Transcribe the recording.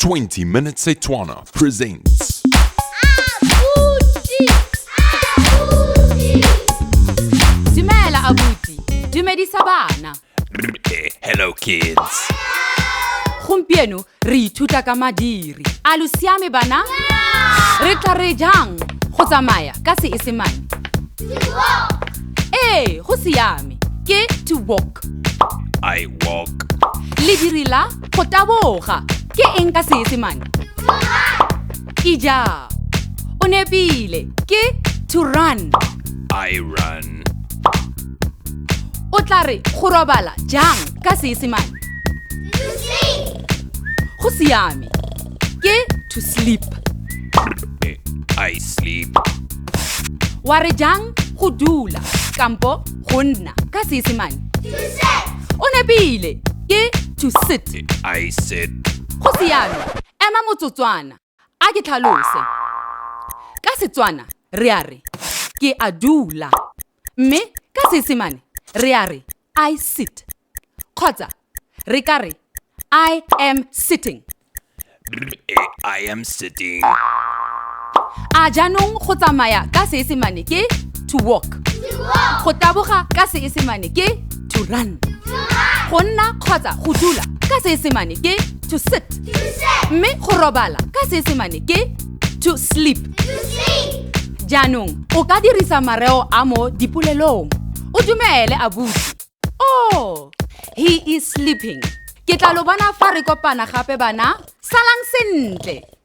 20 Minute Setswana presents. Dumela abuti, dumedisa bana. Hello kids. Gompieno re ithuta ka madiri. A lo siame bana? Re tla re jang go tsamaya ka Seesemane? Ee, go siame. Ke to walk. I walk. Lediri la go taboga ke eng ka Seesemane? Ija. O nepile. Ke to run. I run. O tla re go robala jang ka Seesemane? Go siame. Ke to sleep. I sleep. Wa re jang go dula kampo go nna ka Seesemane? O nepile. Ke to sit. I sit. Go siame. Ema motsotswana. A ke tlhalose. Ka Setswana re a re ke a dula. Mme ka Seesemane re a re I sit. Kgotsa re ka re I am sitting. I am sitting. A jaanong go tsamaya ka Seesemane ke to walk. Go taboga ka Seesemane ke to run. Go nna kgotsa go dula ka Seesemane ke to sit. Mme go robala ka Seesemane ke to sleep. Jaanong o ka dirisa mareo a mo dipolelong. O dumele abuti. Oh, he is sleeping. Ke tla lo bona fa re kopana gape bana. Salang sentle.